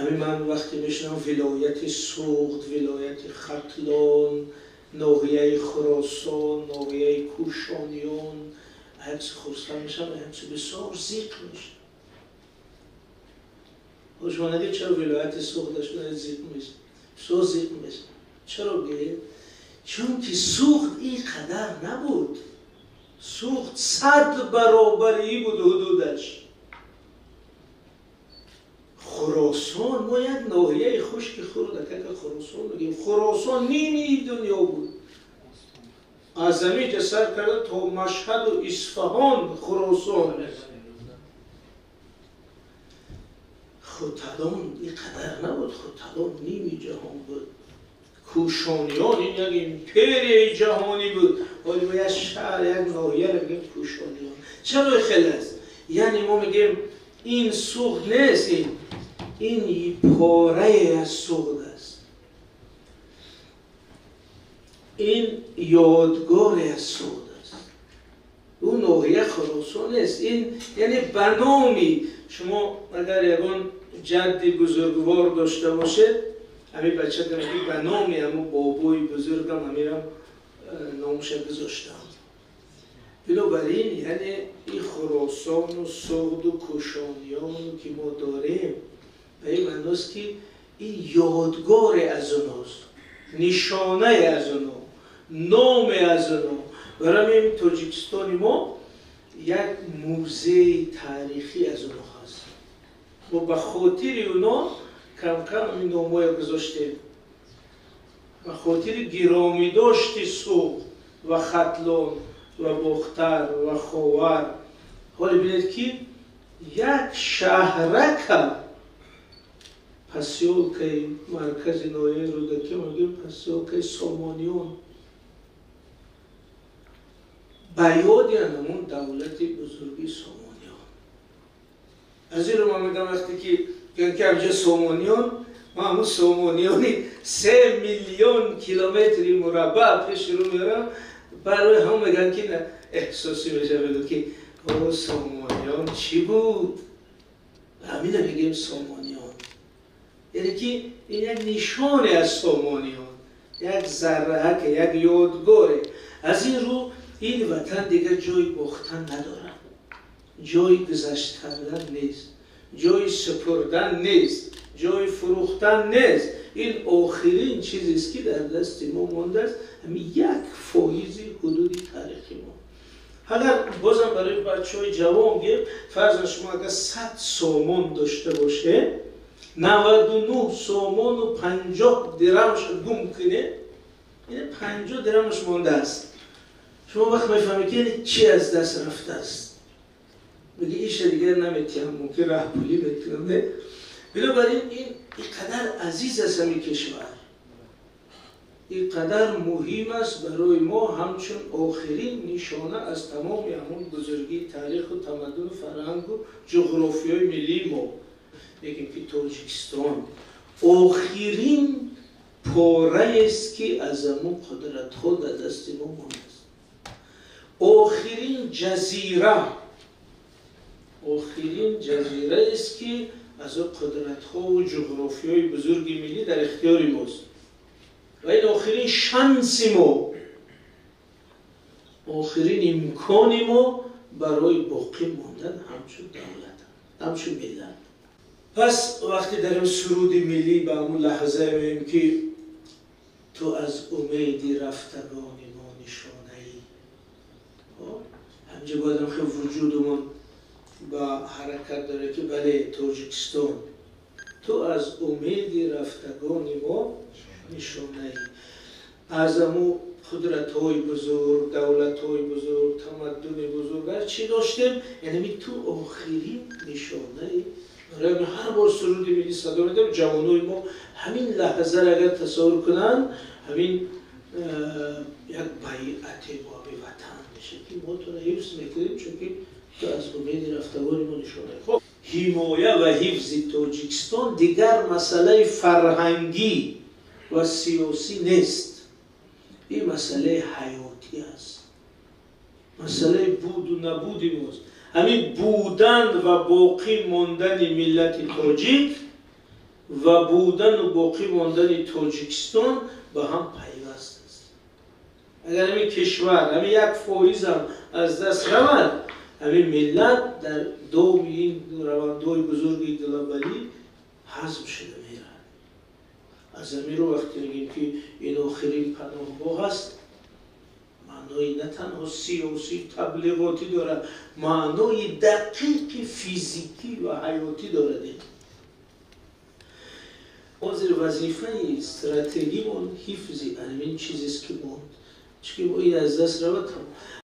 ҳамин ман вақте мешунавам вилояти Суғд, вилояти Хатлон, ноҳияи Хуросон, ноҳияи Кӯшониён, якси хурсанд мешавам, якси бисёр зиқ мешавам. Шумо нагӯед чаро вилояти Суғд шуда зиқ мешавам? Бисёр зиқ мешавам. Чаро гӯед? Чунки Суғд ин қадар набуд. Суғд 100 баробарӣ буд ҳудудаш. Хуросон, мо як ноҳияи хушки хурдакака Хуросон мегӯем. Хуросон ними дунё буд. Аз заминҷа сар карда то Машҳаду Исфаҳон Хуросон. Хуталон ин қадар набуд, Хуталон ними ҷаҳон буд. Кӯшониён ин як империяи ҷаҳонӣ буд. Ҳоло мо як шаҳр, як ноҳияро мегӯем Кӯшониён. Чаро хел аст? Яъне мо мегӯем ин Суғд нест, ин порае аз Суғд аст, ин ёдгоре аз Суғд аст. Ӯ ноҳия Хуросон нест. Ин яъне ба номи шумо агар ягон ҷадди бузургвор дошта бошед, ҳамин бача мегӯяд ба номи ҳамун бобои бузургам ҳаминам номша гузоштам. Бинобар ин яъне ин Хуросону Суғду Кӯшониёну ки мо дорем, ба ин маъност ки ин ёдгоре аз оност, нишонае аз оно, номе аз оно. Барои ҳамин Тоҷикистони мо як музеи таърихӣ аз оно ҳаст. Мо ба хотири оно кам-кам ин номҳоя гузоштем. Ба хотири гиромидошти Суғд ва Хатлон ва Бохтар ва Ховар. Ҳоло бинед ки як шаҳрака посёлкаи маркази ноҳияи Рӯдакӣ мегӯем посёлкаи Сомониён, ба ёди ҳамон давлати бузурги Сомониён. Аз ин рӯ ман мегӯям вақте ки мегӯянд ки ҳамҷа Сомониён, ман ҳамун Сомониёни 3 миллион километри мураббаъ пеши рӯ меорам, барои ҳам мегӯянд ки эҳсосӣ мешавад, мегӯянд ки о Сомониён чӣ буд? Ҳамина мегӯем Сомониён. Яъне ки ин як нишоне аз Сомониён, як зарраҳаке, як ёдгоре. Аз ин рӯ ин ватан дигар ҷои бохтан надорад, ҷои гузашт кардан нест, ҷои супурдан нест, ҷои фурӯхтан нест. Ин охирин чизест ки дар дасти мо мондааст, ҳамин 1% ҳудуди таърихи мо. Агар бозам барои бачаҳои ҷавон гӯем, фарзан шумо агар 100 сомон дошта бошед, 99 сомону 50 дирамаш гум кунед, яъне 50 дирамаш мондааст. Шумо вақт мефаҳмед ки яъне чӣ аз даст рафтааст. Мегӯ иша дигар наметиҳам, мумкин раҳпулӣ метиҳам, не? Бинобар ин ин қадар азиз аст ҳамин кишвар, ин қадар муҳим аст барои мо ҳамчун охирин нишона аз тамоми ҳамон бузургии таъриху тамаддуну фарҳангу ҷуғрофиёи миллии мо. Мегӯем ки Тоҷикистон охирин пораест ки аз ҳамон қудратҳо дар дасти мо мондааст. Охирин ҷазира, охирин ҷазираест ки аз он қудратҳову ҷуғрофиёи бузурги миллӣ дар ихтиёри мост. Ва ин охирин шанси мо, охирин имкони мо барои боқӣ мондан ҳамчун давлат, ҳамчун миллат. Пас вақте дар ин суруди миллӣ ба ҳамун лаҳзае меоем ки ту аз умеди рафтагони мо нишонаӣ, ҳамҷа бояд ҳам хел вуҷудумон ба ҳаракат дорад ки бале Тоҷикистон, ту аз умеди рафтагони мо нишонаӣ. Аз ҳамун қудратҳои бузург, давлатҳои бузург, тамаддуни бузург ҳар чӣ доштем, яъне ту охирин нишонаи. Барои ҳар бор суруди миллӣ садо медиҳем, ҷавонои мо ҳамин лаҳзаро агар тасаввур кунанд, ҳамин як байъате бо ҳамин ватан мешавад ки мо туро ҳифз мекунем, чунки ту аз умеди рафтагони мо нишонаӣ. Хоб, ҳимоя ва ҳифзи Тоҷикистон дигар масъалаи фарҳангӣ ва сиёсӣ нест. Ин масъалаи ҳаётӣ аст, масъалаи буду набуди мост. Ҳамин будан ва боқӣ мондани миллати тоҷик Ва будану боқӣ мондани Тоҷикистон ба ҳам пайваст аст. Агар ҳамин кишвар, ҳамин 1 фоизам аз даст равад, ҳамин миллат дар доми ин равандҳои бузурги глобалӣ ҳазм шуда меравад. Аз ҳамин рӯ, вақте мегӯем, ки ин охирин паноҳгоҳ аст, маънои на танҳо сиёсӣ, таблиғотӣ дорад, маънои дақиқи физикӣ ва ҳаётӣ дорад. Ин ҳозир вазифаи стратегимон ҳифзи ҳамин чизест, ки монд, чунки ин аз даст равад, тамом.